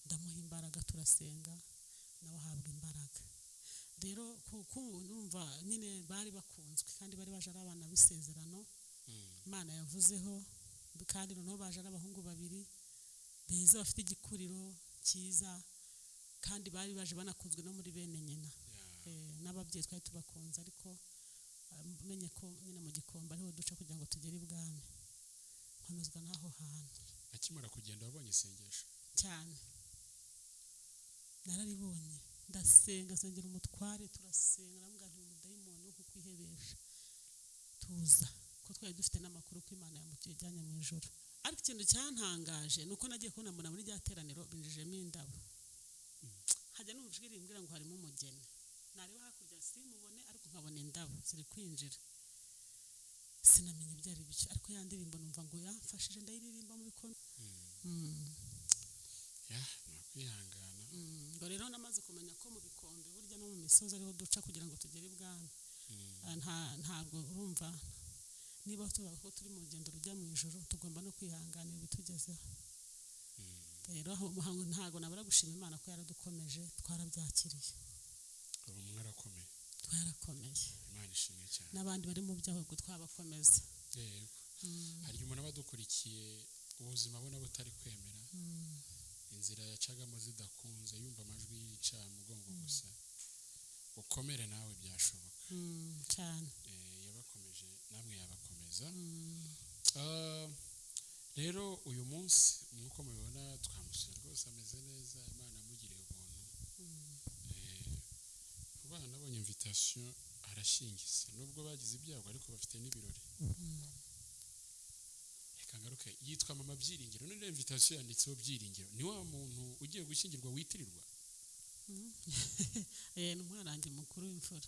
ndamuha imbaraga, turasenga nawe ahabwa imbaraga. Rero numva nyine bari bakunzwe, kandi bari baje ari abana b'isezerano Imana yavuzeho, kandi noneho baje ari abahungu 2 beza bafite igikuriro cyiza. Kandi bari baje banakunzwe no muri bene nyina. N'ababyeyi twari tubakunze, ariko menye ko nyine mu gikombe ariho duca kugira ngo tugere ibwami. Nkomezwa n'aho hantu. Akimara kugenda wabonye isengesho? Cyane, nararibonye, ndasenga, nsengera umutware, turasenga, ndamubwira nti umudayimoni wo kukwihebesha tuza, ko twari dufite n'amakuru ko Imana yamujyanye mu ijoro. Ariko ikintu cyantangaje ni uko nagiye kubona mbona muri rya teraniro binjijemo indabo, hajya numva ijwi rimbwira ngo harimo umugeni. Nareba hakurya simubone, ariko nkabona indabo ziri kwinjira. Sinamenya ibyo ari byo, ariko ya ndirimbo numva ngo yamfashije, ndayiririmba mu bikombe. Ya, ni ukwihangana. Ngo rero namaze kumenya ko mu bikombe burya no mu misozi ariho duca kugira ngo tugere ibwami. Ntabwo urumva, niba tuvuga ko turi mu rugendo rujya mu ijoro, tugomba no kwihanganira ibitugezeho. Rero aho muhango ntabwo nabura gushima Imana ko yaradukomeje, twarabyakiriye. Ubu mwarakomeye. Twarakomeye. Imana ishimwe cyane. N'abandi bari mu byago ubwo twabakomeza. Yego, hari igihe umuntu aba adukurikiye, ubuzima abona butari kwemera, inzira yacagamo zidakunze, yumva amajwi y'incamugongo gusa. Ukomere, nawe byashoboka. Cyane. Yabakomeje, namwe yabakomeza. Rero uyu munsi nk'uko mubibona twamusuye, rwose ameze neza, Imana yamugiriye ubuntu. Vuba aha nabonye invitation, arashyingize nubwo bagize ibyago, ariko bafite n'ibirori. Reka ngaruke, yitwa Mama Byiringiro. None invitation yanditseho Byiringiro, ni wa muntu ugiye gushyingirwa witirirwa? Ni umwana wanjye mukuru w'imfura.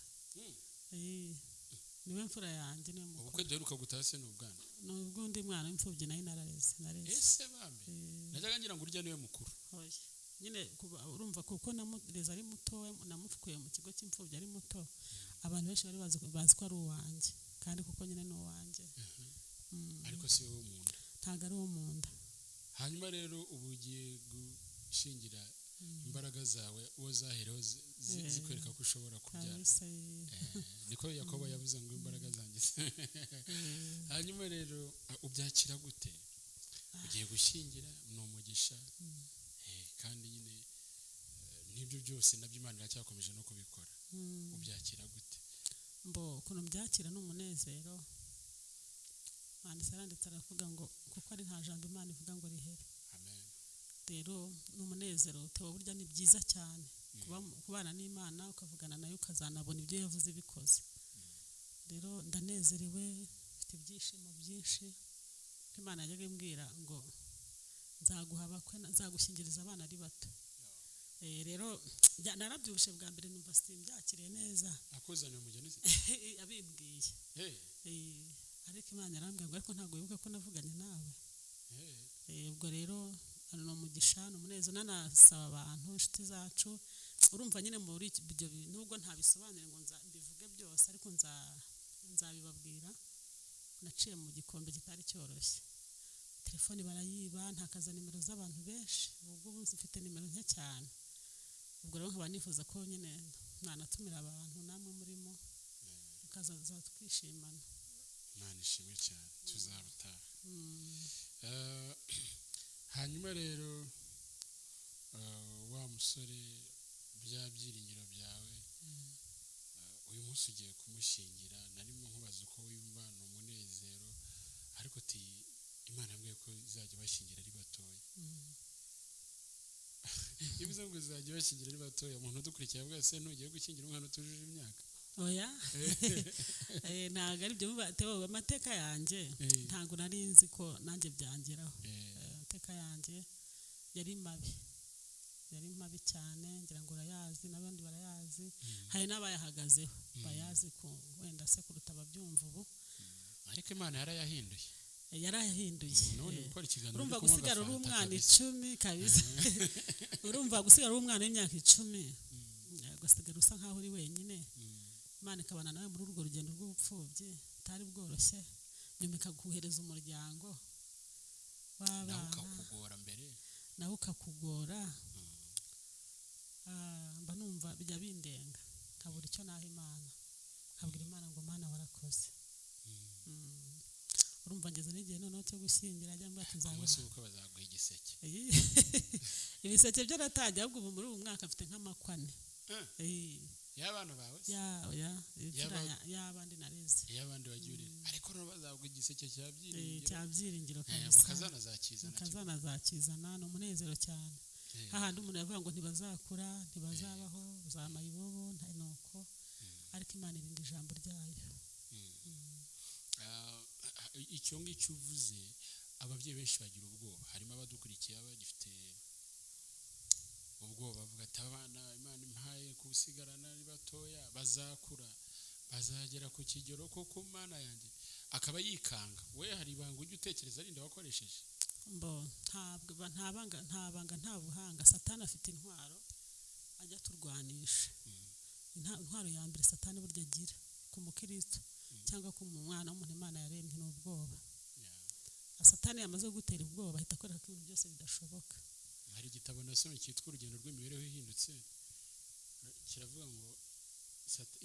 Niwe mfura yanjye, niwe mukuru. Ubukwe duheruka gutaha se ni ubwana? Ni ubw'undi mwana w'imfubyi nayo narareze, nareze. Ese bambe, najyaga ngira ngo urya niwe mukuru. Oya. Nyine urumva, kuko namureze ari muto, namufukuye mu kigo cy'imfubyi ari muto, abantu benshi bari bazi ko ari uwanjye, kandi kuko nyine ni uwanjye. Ariko si wowe mu nda? Ntabwo ari uwo mu nda. Hanyuma rero ubu ugiye gushingira imbaraga zawe uwo zahereho zikwereka ko ushobora kubyara. Kabisa. Niko Yakobo yavuze ngo imbaraga zanjye. Hanyuma rero ubyakira gute? Ugiye gushyingira, ni umugisha. Kandi nyine n'ibyo byose nabyo Imana iracyakomeje no kubikora. Ubyakira gute? Mbo ukuntu byakira ni umunezero. Mwanditsi aranditse aravuga ngo kuko ari nta jambo Imana ivuga ngo rihere. Amen. Rero ni umunezero. Theo, burya ni byiza cyane kubana n'Imana, ukavugana nayo, ukazanabona ibyo yavuze bikoze. Rero ndanezerewe, mfite ibyishimo byinshi. Imana yajyaga imbwira ngo nzaguha abakwe, nzagushyingiriza abana ari bato. Rero narabyubushe bwa mbere numva simbyakiriye neza. Akuzaniye umugeni se? Abimbwiye. Hey. Ariko Imana yarambwira ngo ariko ntabwo wibuka ko navuganye nawe. Hey. Ubwo rero ni umugisha, ni umunezero. Nanasaba abantu, inshuti zacu, urumva nyine muri ibyo nubwo ntabisobanure ngo mbivuge byose, ariko nzabibabwira. Naciye mu gikombe kitari cyoroshye, telefoni barayiba, ntakaza nimero z'abantu benshi. Ubwo ubu mfite nimero nke cyane. Ubwo rero nkaba nifuza ko nyine mwanatumira abantu, namwe murimo, mukazaza twishimana. Imana ishimwe cyane, tuzabutaha. Hanyuma rero wa musore, bya byiringiro byawe, uyu munsi ugiye kumushyingira. Narimo nkubaza uko wiyumva, ni umunezero, ariko uti Imana yambwiye ko izajya ibashyingira ari batoya. Iyo uvuze ngo izajya ibashyingira ari batoya, umuntu udukurikiye avuga se ntugiye gushyingira umwana utujuje imyaka? Oya. Ntabwo ari byo. Theo, amateka yanjye, ntabwo nari nzi ko nanjye byangeraho. Amateka yanjye yari mabi, yari mabi cyane. Ngira ngo urayazi, n'abandi barayazi, hari n'abayahagazeho bayazi ku wenda se kuruta ababyumva ubu. Ariko Imana yarayahinduye. Yarayahinduye. None gukora ikiganiro Urumva uri kunywa gusigara uri agafanta umwana kabisa. 10 kabisa, urumva gusigara uri umwana w'imyaka 10, gusigara usa nkaho uri wenyine, Imana ikabana nawe muri urwo rugendo rw'ubupfubyi butari bworoshye, nyuma ikaguhereza umuryango Nawe w'abana, ukakugora mbere. Nawe ukakugora. Mba numva bijya bindenga, nkabura icyo naha Imana, nkabwira Imana ngo Mana warakoze. Urumva ngeze n'igihe noneho cyo gushyingira, ajya ambwira ati Ku nzabona munsi w'ubukwe bazaguha igiseke. Ibiseke byo natangiye, ahubwo ubu muri ubu mwaka mfite nk'amakwane. Y'abana bawe se? Ya imfura y'abandi nareze. Y'abandi wagiye urera, ariko rero bazaguha igiseke cya Byiringiro. Cya Byiringiro kabisa. Mukazana azakizana. Mukazana azakizana, ni umunezero cyane. Hahandi umuntu yavuga ngo ntibazakura, ntibazabaho, za mayibobo, nta nuko, ariko Imana irinda ijambo ryayo. Icyo ngicyo uvuze, ababyeyi benshi bagira ubwoba, harimo abadukurikiye bagifite ubwoba, bavuga ati abana Imana impaye kusigarana ari batoya, bazakura bazagera ku kigero koko Mana yanjye, akaba yikanga. We hari ibanga ujya utekereza arinda wakoresheje? Mbo ntabwo nta banga, nta banga, nta buhanga. Satani afite intwaro ajya turwanisha. Intwaro ya mbere Satani burya agira ku mukristo cyangwa ku mwana w'umuntu Imana yaremye ni ubwoba. Satani yamaze gutera ubwoba, ahita akwereka ko ibintu byose bidashoboka. Hari igitabo nasomye cyitwa Urugendo rw'Imibereho Ihindutse, kiravuga ngo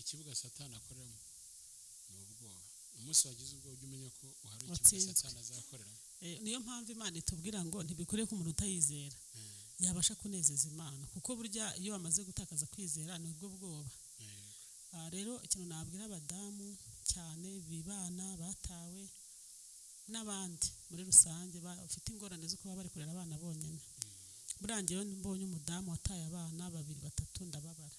ikibuga Satani akoreramo ni ubwoba. Umunsi wagize ubwoba, ujye umenya ko uhari ikibuga Watsinzwe. Satani azakoreramo. Niyo mpamvu Imana itubwira ngo ntibikwiriye ko umuntu utayizera yabasha kunezeza Imana, kuko burya iyo wamaze gutakaza kwizera ni ubwo bwoba. Rero ikintu nabwira abadamu cyane bibana batawe n'abandi muri rusange bafite ingorane zo kuba bari kurera abana bonyine, buriya njyewe mbonye umudamu wataye abana babiri, batatu, ndababara,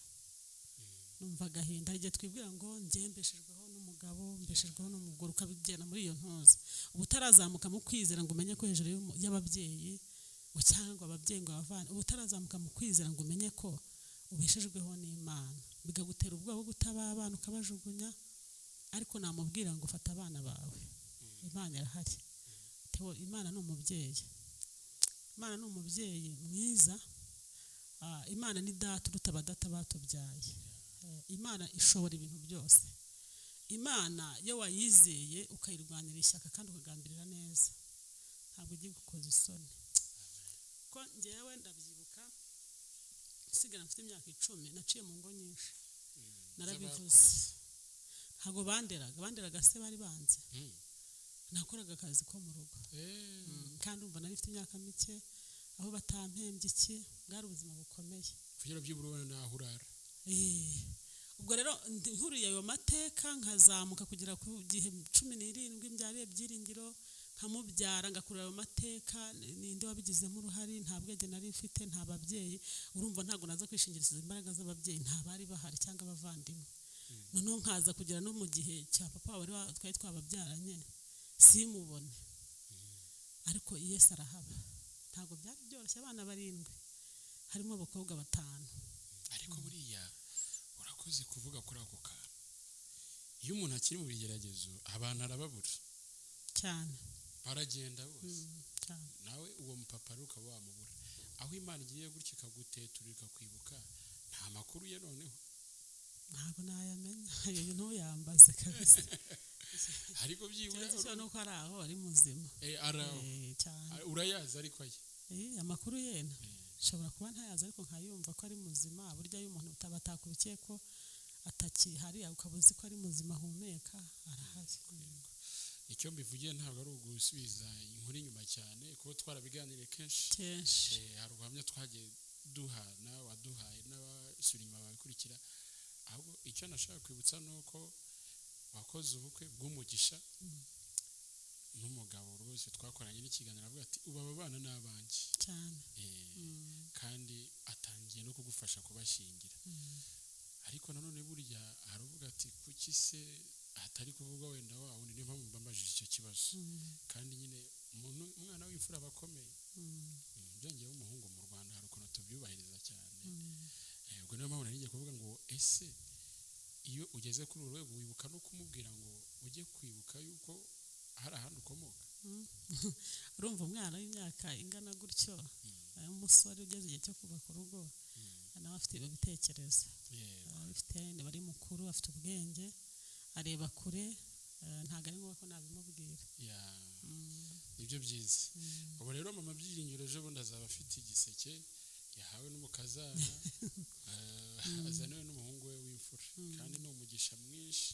numva agahinda. Hari igihe twibwira ngo njye mbeshejweho n'umugabo, mbeshejweho n'umugore, ukabigenda muri iyo ntuzi, uba utarazamuka mu kwizera ngo umenye ko hejuru y'ababyeyi ngo cyangwa ababyeyi ngo abavane, uba utarazamuka mu kwizera ngo umenye ko ubeshejweho n'Imana, bikagutera ubwoba bwo gutaba abana ukabajugunya. Ariko namubwira ngo fata abana bawe, Imana irahari. Theo, Imana ni umubyeyi, Imana ni umubyeyi mwiza. Imana ni data uruta abadata batubyaye. Imana ishobora ibintu byose. Imana iyo wayizeye ukayirwanira ishyaka kandi ukagambirira neza, ntabwo ugiye gukoza isoni. Ko njyewe ndabyibuka, nsigara mfite imyaka 10, naciye mu ngo nyinshi, narabivuze, ntabwo banderaga, banderaga se bari banze. Nakoraga akazi ko mu rugo. Kandi umva nari mfite imyaka mike, aho batampembye iki, bwari ubuzima bukomeye. Kugira byibura ubona naho urara. Ubwo rero nkuriye ayo mateka, nkazamuka kugera ku gihe 17 mbyariye Byiringiro, nkamubyara, ngakurira ayo mateka, ninde wabigizemo uruhare? Nta bwenge nari mfite, nta babyeyi. Urumva ntabwo naza kwishingikiriza imbaraga z'ababyeyi, nta bari bahari cyangwa abavandimwe. Noneho nkaza kugera no mu gihe cya papa wari twari twababyaranye, simubone, ariko Yesu arahaba. Ntabwo byari byoroshye, abana 7 harimo abakobwa 5. Ariko buriya urakoze kuvuga kuri ako kantu. Iyo umuntu akiri mu bigeragezo, abantu arababura cyane, baragenda bose. Cyane. Nawe uwo mupapa rero ukaba wamubura. Aho Imana igiye gutya ikaguteturira, ikakwibuka, nta makuru ye noneho? Ntabwo nayamenya, ayo ntuyambaze kabisa. Ariko byibura Ikibazo cyo nuko ari aho ari muzima. Ari aho. Cyane. Urayazi ariko aye? Amakuru ye nshobora kuba ntayazi, ariko nkayumva ko ari muzima. Burya iyo umuntu batakubikiye ko atakihari, ukaba uzi ko ari muzima ahumeka, arahari. Icyo mbivugiye ntabwo ari ugusubiza inkuru inyuma cyane, kuko twarabiganiriye kenshi. Kenshi. Hari ubuhamya twagiye duhana, waduhaye n'abasubira inyuma babikurikira. Ahubwo icyo nashaka kwibutsa ni uko wakoze ubukwe bw'umugisha n'umugabo rwose twakoranye n'ikiganiro, avuga ati ubu aba bana ni abanjye. Cyane. Kandi atangiye no kugufasha kubashyingira. Ariko nanone burya haravuga ati kuki se hatari kuvuga wenda wa wundi? Niyo mpamvu mbambajije icyo kibazo. Kandi nyine umuntu umwana w'imfura aba akomeye. Byongeyeho umuhungu mu Rwanda hari ukuntu tubyubahiriza cyane. Ubwo niyo mpamvu nari ngiye kuvuga ngo ese iyo ugeze kuri uru rwego wibuka no kumubwira ngo ujye kwibuka yuko hari ahandi ukomoka? Urumva umwana w'imyaka ingana gutyo, umusore ugeze igihe cyo kubaka urugo, nawe afite ibyo bitekerezo. Abifite, niba ari mukuru, afite ubwenge, areba kure, ntabwo ari ngombwa ko nabimubwira. Nibyo byiza. Ubu rero mama Byiringiro ejo bundi azaba afite igiseke yahawe n'umukazana, azaniwe n'umuhungu we w'imfura, kandi ni umugisha mwinshi.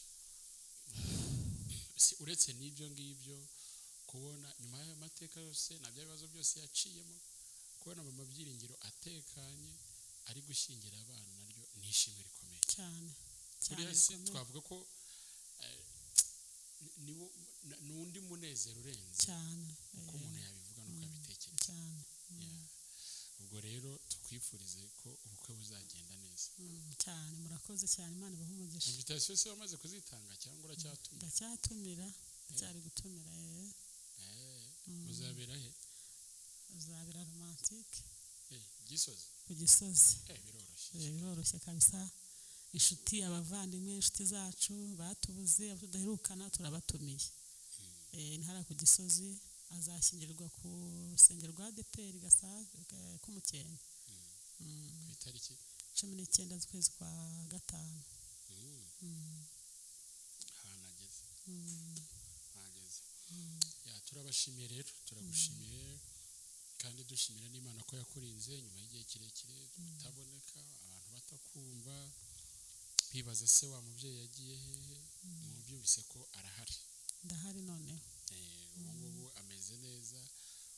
Uretse n'ibyo ngibyo Kubona nyuma y'ayo mateka yose na bya bibazo byose yaciyemo, kubona mama Byiringiro atekanye ari gushyingira abana, naryo ni ishimwe rikomeye. Cyane cyane. Buriya si Bikomeye. twavuga ko ni undi munezero urenze Cyane. uko umuntu yabivuga n'uko yabitekereza. Cyane. Yeah. Ubwo rero tukwifurize ko ubukwe buzagenda neza. Cyane, murakoze cyane, Imana ibahe umugisha. Invitation se wamaze kuzitanga cyangwa uracyatumira? Ndacyatumira, ndacyari gutumira. Muzabera he? Uzabera Romantique. Gisozi? Ku Gisozi. Biroroshye. Biroroshye kabisa. Inshuti, abavandimwe, inshuti zacu batubuze, abo tudaherukana, turabatumiye. Ni hariya ku Gisozi, azashyingirwa ku rusengero rwa ADEPR Gasave k'Umukenke. Ku itariki? 19 z'ukwezi kwa gatanu. Ahantu ageze hageze. Ya, turabashimiye rero, turagushimiye kandi dushimira n'Imana ko yakurinze nyuma y'igihe kirekire utaboneka, abantu batakumva, bibaza se wa mubyeyi yagiye hehe? Mubyumvise ko arahari. Ndahari noneho. Ubu ngubu ameze neza,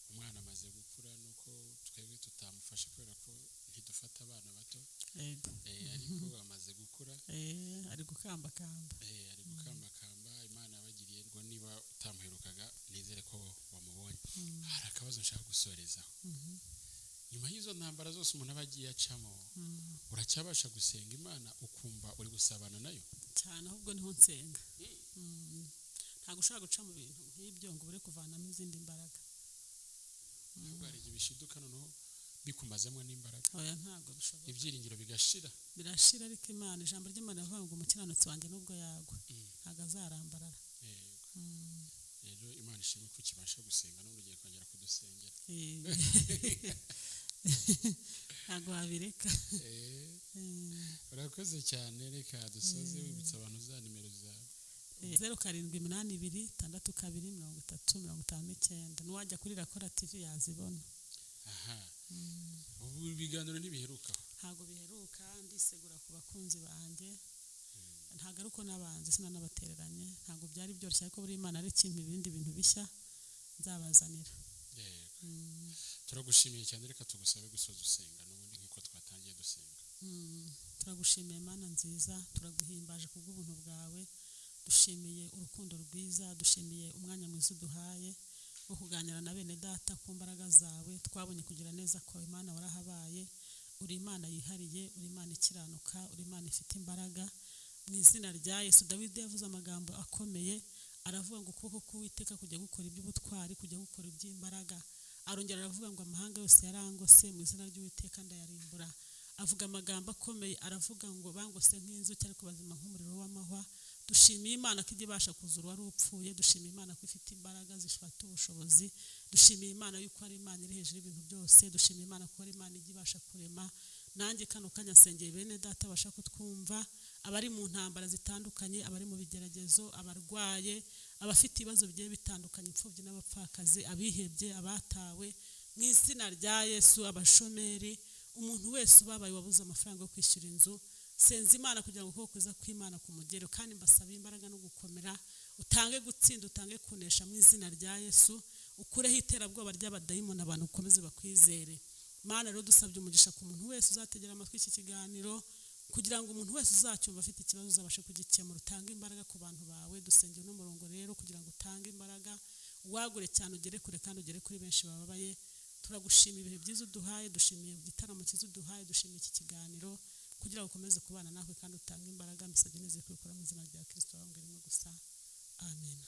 umwana amaze gukura, nuko twebwe tutamufashe kubera ko ntidufata abana bato. Yego. Ariko amaze gukura. Ari gukambakamba. Ari gukambakamba. Imana yabagiriye ngo niba utamuherukaga nizere ko wamubonye. Hari akabazo nshaka gusorezaho. Nyuma y'izo ntambara zose umuntu aba agiye acamo, uracyabasha gusenga Imana ukumva uri gusabana nayo? Cyane, ahubwo niho nsenga. Ntabwo ushobora guca mu bintu nk'ibyo ngo ubure kuvanamo izindi mbaraga. Ahubwo hari igihe bishiduka noneho bikumazemo n'imbaraga. Oya, ntabwo bishoboka. Ibyiringiro bigashira. Birashira, ariko Imana, ijambo ry'Imana rivuga ngo umukiranutsi wanjye nubwo yagwa ntabwo azarambarara. Yego. Rero Imana ishimwe ko ukibasha gusenga, none ugiye kongera kudusengera. Ntabwo wabireka. Urakoze cyane, reka dusoze wibutsa abantu za nimero zawe. 0782 62 30 59. N'uwajya kuri Rakora TV yazibona. Aha, ubu ibiganiro ntibiherukaho. Ntabwo biheruka, ndisegura ku bakunzi banjye. Ntabwo ari uko nabanze, sinanabatereranye, ntabwo byari byoroshye, ariko buri Imana ari ikintu, ibindi bintu bishya nzabazanira. Yego. Turagushimiye cyane, reka tugusabe gusoza usenga n'ubundi nk'uko twatangiye dusenga. Turagushimiye Mana nziza, turaguhimbaje kubw'ubuntu bwawe, dushimiye urukundo rwiza, dushimiye umwanya mwiza uduhaye wo kuganira na bene data ku mbaraga zawe. Twabonye kugira neza kwawe Imana, warahabaye, uri Imana yihariye, uri Imana ikiranuka, uri Imana ifite imbaraga. Mu izina rya Yesu, Dawidi yavuze amagambo akomeye, aravuga ngo ukuboko k'Uwiteka kujya gukora iby'ubutwari, kujya gukora iby'imbaraga. Arongera aravuga ngo amahanga yose yarangose, mu izina ry'Uwiteka ndayarimbura. Avuga amagambo akomeye, aravuga ngo bangose nk'inzuki ariko bazima nk'umuriro w'amahwa. Dushimiye Imana ko ijya ibasha kuzura uwari upfuye, dushimiye Imana ko ifite imbaraga zifata ubushobozi, dushimiye Imana yuko ari Imana iri hejuru y'ibintu byose, dushimiye Imana ko ari Imana ijya ibasha kurema. Nanjye kano kanya nsengeye bene data basha kutwumva, abari mu ntambara zitandukanye, abari mu bigeragezo, abarwaye, abafite ibibazo bigiye bitandukanye, imfubyi n'abapfakazi, abihebye, abatawe, mu izina rya Yesu, abashomeri, umuntu wese ubabaye wabuze amafaranga yo kwishyura inzu, senza Imana kugira ngo ukuboko kuza kw'Imana kumugere, kandi mbasabe imbaraga no gukomera, utange gutsinda, utange kunesha mu izina rya Yesu, ukureho iterabwoba ry'abadayimoni, abantu ukomeze bakwizere. Mana rero dusabye umugisha ku muntu wese uzategera amatwi iki kiganiro, kugira ngo umuntu wese uzacyumva afite ikibazo uzabashe kugikemura, utange imbaraga ku bantu bawe. Dusengera n'umurongo rero kugira ngo utange imbaraga, wagure cyane, ugere kure kandi ugere kuri benshi bababaye. Turagushima ibihe byiza uduhaye, dushimiye igitaramo cyiza uduhaye, dushimiye iki kiganiro kugira ngo ukomeze kubana natwe kandi utange imbaraga. Mbisabye neza kubikora mu izina rya Kristo, wabwira rimwe gusa, amen.